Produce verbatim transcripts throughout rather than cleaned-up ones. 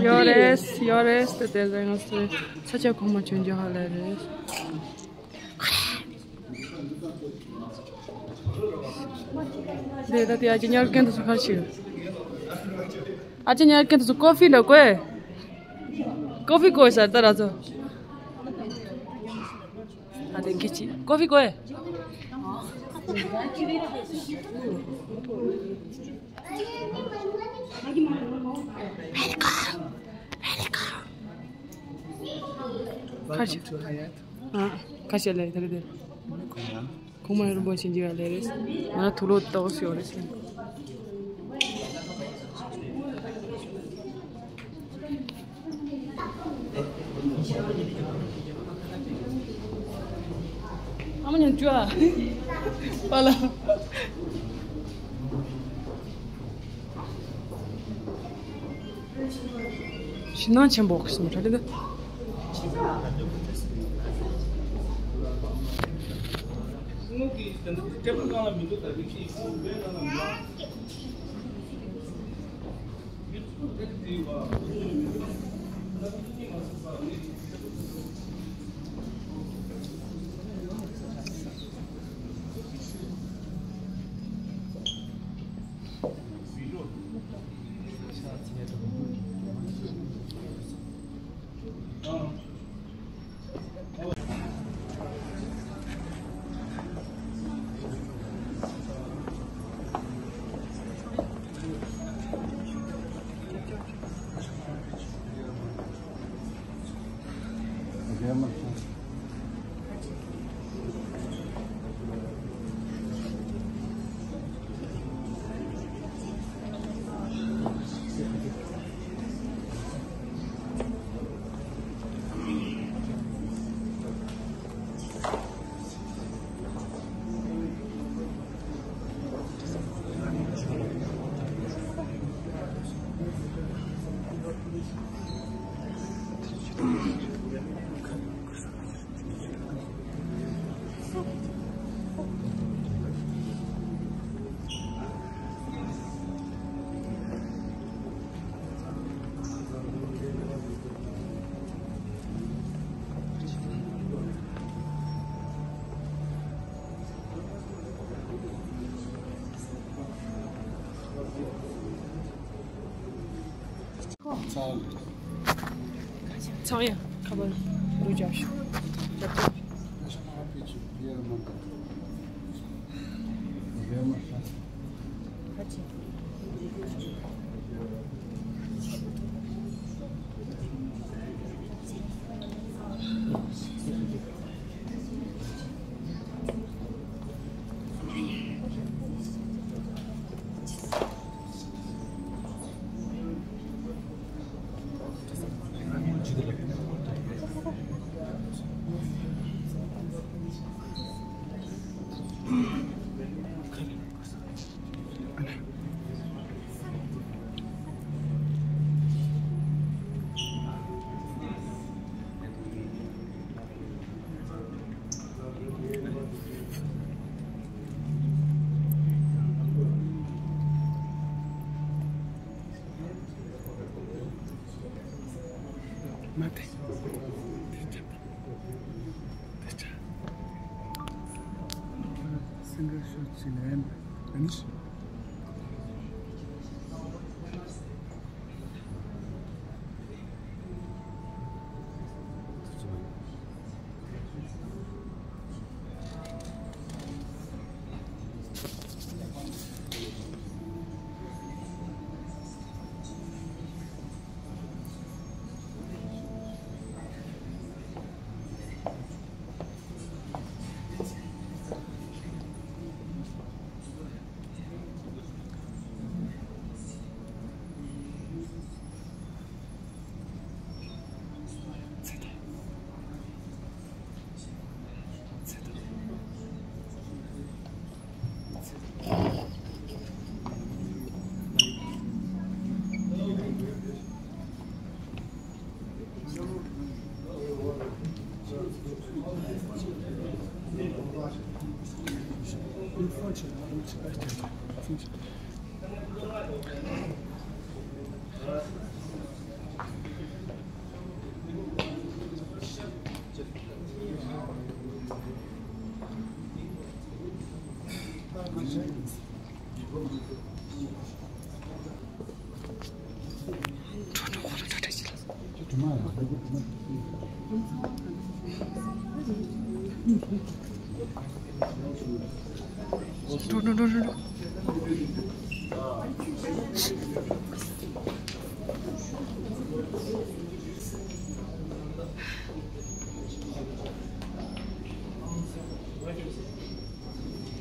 ཡོད་རེད། ཡོད་རེད། དེ་དེ་ཟེར་ང་ཚོ་ས་ཆ་གོང་མ་བྱོན་རྒྱུ་ཧ་ལས་རེད། དེ་ད་དེ་ཨ་ཅེ་ཉར་མཁན་དེ་ཚོ་ཕར་ཕྱིན། ཨ་ཅེ་ཉར་མཁན་དེ་ཚོ་ཀོ་ཧྥི་ལ་དགོས། ཀོ་ཧྥི་དགོས་ས་ད་ར་ཚོ། ཨ་དེ་གི་ཅི་ཀོ་ཧྥི་དགོས། ཁ་ཤས། ཨ། ཁ་ཤས་ལས་དེ་རེད་དེ། གོང་མ་རིན་པོ་ཆེ་འཇིགས་ལས་རེད། ང་ལ་དུག་ལོག་ཏོག་ཞིག་ཡོད་རེད་ཟེར། ཨ་མ་ཉན་ཅུ་ཨ། པ་ལ། ཕྱི་ནང་ཆེན་པོ་གསུམ་རེད་འདུག་ཚང་ཡ་ཁ་པར་རུ་རྒྱབ་ཤོག་མ་དེ། དེ་ཆ། དེ་ཆ། སིང་གལ་ཤོད་ཅིག་ལེན། ཨ་ནི།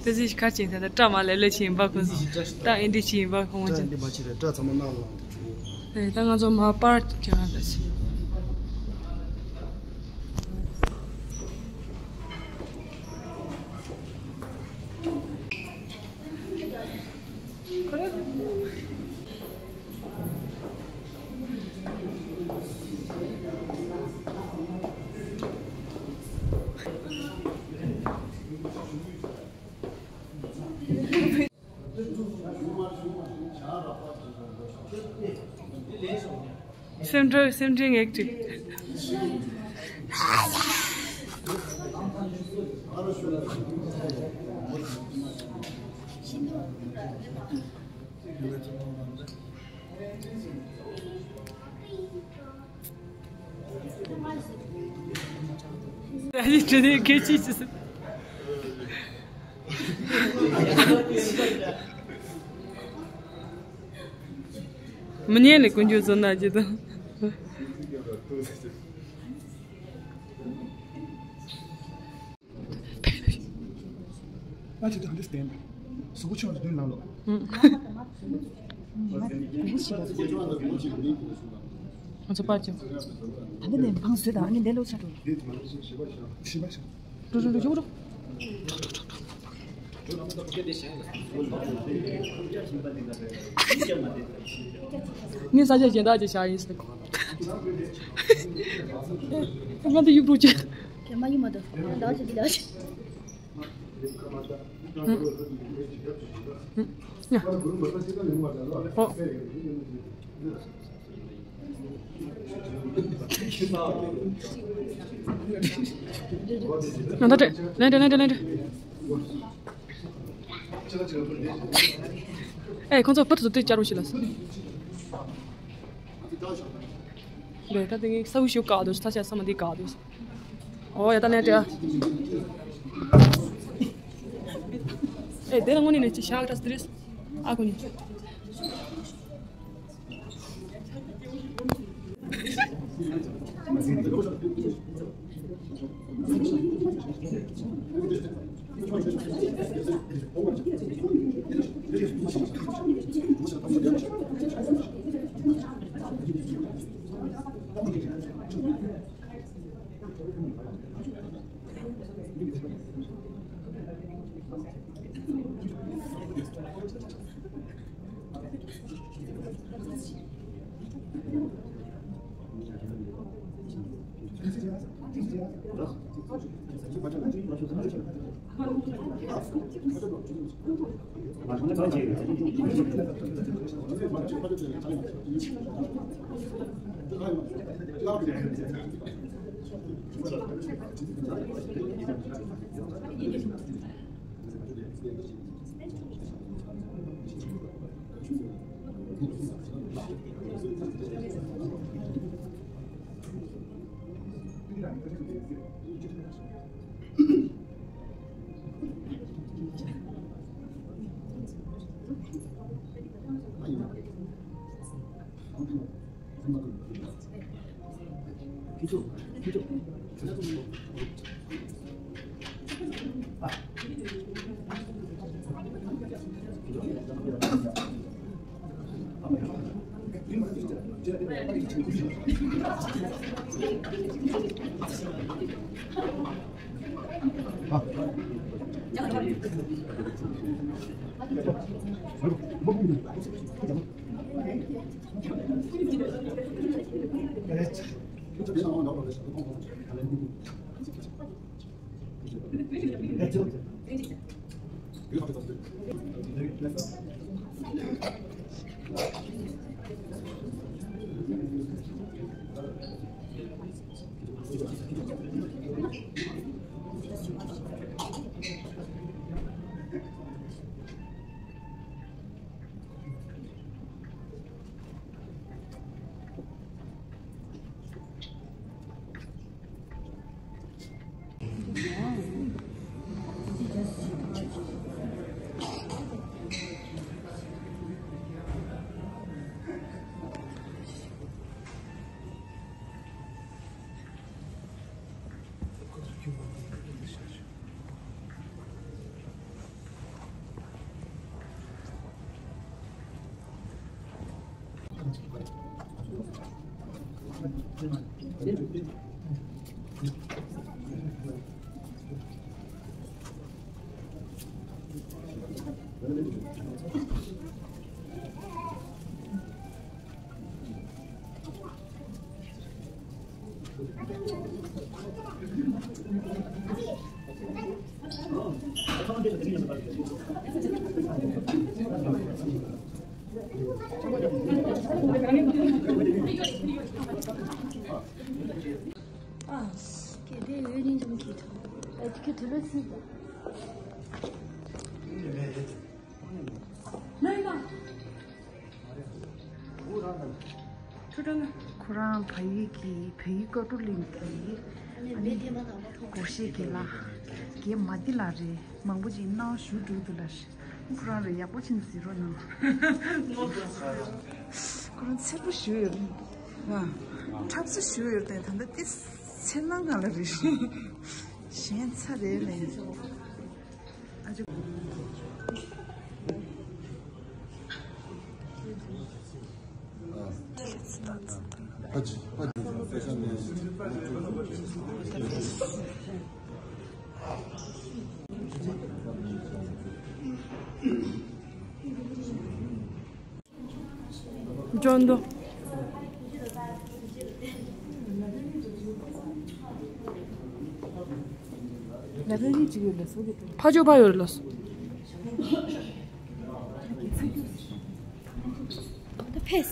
ཏི་ཟི་ཁ་ཅིག་ད་ལྟ་སྐྲ་མ་ལེབ་ལེབ་ཅིག་ཡིན་པ་ཁོང་ཚོ། ད་ཨེ་འདྲ་ཅིག་ཡིན་པ་ཁོང་ཚོ། སྐྲ་འདི་མ་བྱེད་རེད། སྐྲ་ཚང་མ་ནག་ལ་འདུག་ཨེ། ད་ང་ཚོ་མ་པར་ཅིག་ཡང་ད་ཅིག་སེམས་ཁྲལ་སེམས་ཁྲལ་ངེས་ཀྱི། ད་ནི་དྲི་ནས་སྐད་ཆ་ཅི་ཟེར། མི་ཉན་ལེ་ཀུན་སྤྱོད་བཟོ་ན་ཅི་དང་། I should understand. སུ་གུ་ཆུང་བ་བདུན་ལང་ལོ། ང་ཚོ་པར་ཅིག་ད་འདི་ནས་འཕངས་བཟོས་དང་ཨ་ནི་འདས་ལོ་ཆ་འགྲོ། འགྲོ་འགྲོ་འགྲོ་འགྲོ། ངས་ས་ཆ་གཞན་དག་ཅིག་བཞག་ཡིན་ཟེར། ང་འདི་གཡུག་འགྲོ་ཅིག་ཁྱེད་མ་གཡུག་མ་འདུག་ལགས་ཆ་འདི་ལགས་ཆ། ཨོ། ང་ད་དྲེ། ལན་དྲེ་ལན་དྲེ་ལན་དྲེ། ཨེ། ཁོང་ཚོ་བུ་དུ་དུ་བཅར་བ་ཞིག་ལ། རེད། ད་དེ་ངས་ས་འུ་ཤུ་བཀག་འདུག་ས་ཆ་ས་མ་འདི་བཀག་འདུག་ཨོ་ཡ། ད་ལན་དྲེ། ཨེ། དེ་ལ་དངོས་གནས་ནས་ཅི་ཤག་ཏྲ་སི་རེད། ཨ་ཁོ་ནི། ཨ། སྐད་དེ་ཡོད་ནི་འདུག་གི་ཐུག་ཨ་ཁྱོད་དུ་ལོ་ཚིག་ལོས་ན། ཁོ་རང་ཕ་ཡུལ་གྱི་བལ་ཡུལ་ཀ་ཏུ་གླིང་གི་ཨ་ནི་སྒོར་གཞས་དགེ་ལགས་དགེ་མ་བདེ་ལགས་རེད། མང་པོ་ཅིག་སྣང་ཞུ་འགྲོ་འདུག་ལ། ཁོ་རང་རེད་ཡག་པོ་ཕྱིན་ཟེར་རོགས་གནང་། ཁོ་རང་ཚེར་པོ་ཞུ་ཡོད་རེད། ཨ། འཁྲབ་ས་ཞུ་ཡོད་དེ་ད་ལྟ་ཏི་ཚེར་ནང་ང་ལ་རེད། གཞན་ཚ་རེད་ལས། ཨ་ཅོ། ཅོན་དོ། ཕ་ཅོ་ཕ་ཡོར་ལོས། ད་ཕེས།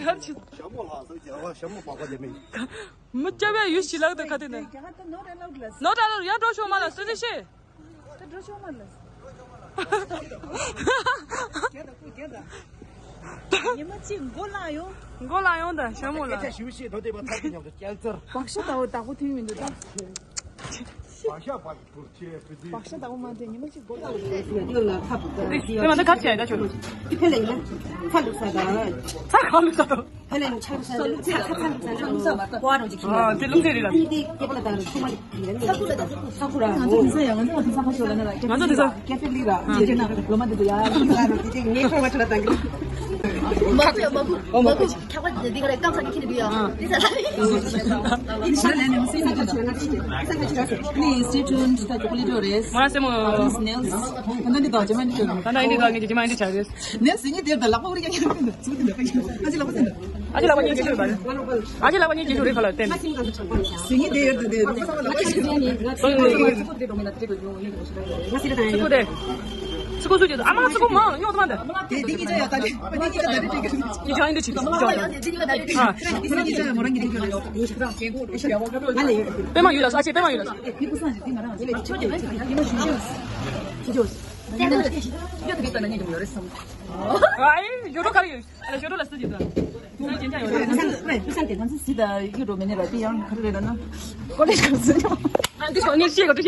ཞྭ་མོ་ལྷག་ས་རྒྱ་གར་ཞྭ་མོ་སྦག་པ་དེ་མིན། མི་སྐྱ་བས་ཡུལ་ཞིག་ལག་ཏུ་ཁ་དེ་ནས། ནོར་ད་ལོ་ཡར་འགྲོ་ཤོག་མ་ལ་སུ་ནི་ཤེས། ད་འགྲོ་ཤོག་མ་ལ། ཉི་མ་གཅིག་མགོ་ལ་ཡོང་། མགོ་ལ་ཡོང་ད་ཞྭ་མོ་ལ། སྐད་ཆ་ཞུ་ཤེས་དོ་དེ་པ་ཐག་གི་ཉམས་སུ་སྐྱེལ་ཚར། བག་ཤ་ལྟ་བུ་བདག་པོ་ཐུན་མི་འདུག་ད། བག་ཤ་བག་བག་ཤ་དང་མ་འདྲེས་ཉི་མ་གཅིག་སྒོ་ལ། དེ་མ་ད་ག་བྱས་ད་ཆོག་དེ་ཕེ་ལེ་ཡིན་ན་ཚ་ལུག་ས་དང་། ཚ་གང་ལུག་ས་དང་། ཕེ་ལེ་ཡིན་ན་ཚ་ལུག་ས་ཚ་ཚ་ལུག་ས་ལུག་ས་མ་ད་ཀོ་རོ་ཅིག་ཨ་དེ་ལུག་དེ་རེད་ལ། དེ་སྐྱེ་བ་ལ་དང་ཆུ་མ་ཡིན་ན་ས་ཁུ་ར་ས་ཁུ་ར། ང་ཚོ་དེ་ས་ང་ཚོ་དེ་ས་ཁ་ཤོར་ལ་ན་ལ་ང་ཚོ་དེ་ས་ཀེ་ཕེ་ལི་ར་ཅེ་ཅེ་ན་ལོ་མ་དེ་ཡ་ལ་དེ་ངེ་ཁོ་མ་ཆ་ལ་དང་གི་མ་ཁུ་ཡ་མ་ཁུ་མ་ཁུ་ཁ་པ་དེ་ག་རེ་ཀམ་ས་ནི་ཁྱེར་བི་ཡ་དེ་ས་ལ་ཡིན་ས་ལ་ནི་སེ་ས་ཁ་ཆ་ང་ཚོ། Please stay tuned. ད་ཅོ་ཀོ་ལེ་ཊི་རེད། མ་སེ་མོ། This nails. ད་ནི་ད་ཇི་མ་འདི་ཆགས། ད་ནི་འདི་ད་ངས་ཇི་མ་འདི་ཆགས་རེད། Nails ཡིན་ནི་དེར་ད་ལག་པ་ཧུར་ཡང་ཡང་ཚུགས་འདི་ད་ཨ་ཅི་ལག་པ་ཟིན། ཨ་ཅི་ལག་པ་ཉིད་ཀྱི་ཞུ་རེད་པ་ལ་བསྟན། ཨ་ཅི་ལག་པ་ཉིད་ཀྱི་ཞུ་རེད་པ་ལ་བསྟན། ཟིན་ནི་དེར་ད་དེར། ཚུགས་དེ། ཚིག་གོ་སུ་ཅི་ཨ་མ་ཚིག་གོ་མང་ཉོག་མ་འདི། དེ་དེ་གི་ཅ་ཡ་ད་རེ། དེ་གི་ཅ་ད་རེ་དེ་གི། ཡི་ཅང་ཡིན་འདི་ཅི་ཅང་ཡིན། ཨ། དེ་གི་ཅ་ཡ་མོ་རང་གི་དེ་གི་རེད། པད་མ་ཡུལ་ལ་ཨ་ཅེ་པད་མ་ཡུལ་ལ། དེ་གི་ས་ཅི་དེ་མ་རང་ཅི་ལ་ཆོ་ཅི་ཡོད་ཅི་ཡོད་ཞུ་ཞུ། ཞུ་ཞུ། དེ་གི་ད་ན་ཉེ་ཉོ་རེ་སམ། ཨ་ཨེ་ཞོ་ཏོ་ག་རེ་ཡོད། ཨ་ཞོ་ཏོ་ལ་སུ་ཅི་ད། ང་ཅན་ཅང་ཡོད་རེད། ང་ཚོ་ང་ཚོ་སི་ད་ཡུ་རོ་མེ་ནེ་ར་དེ་ཡང་ག་རེ་རེད་ན། ཀོ་ལེ་ཇི་ག་སུ་ཉོ། ཨ་འདི་ཞོ་ཉེ་ཤེས་ག་ཏུ།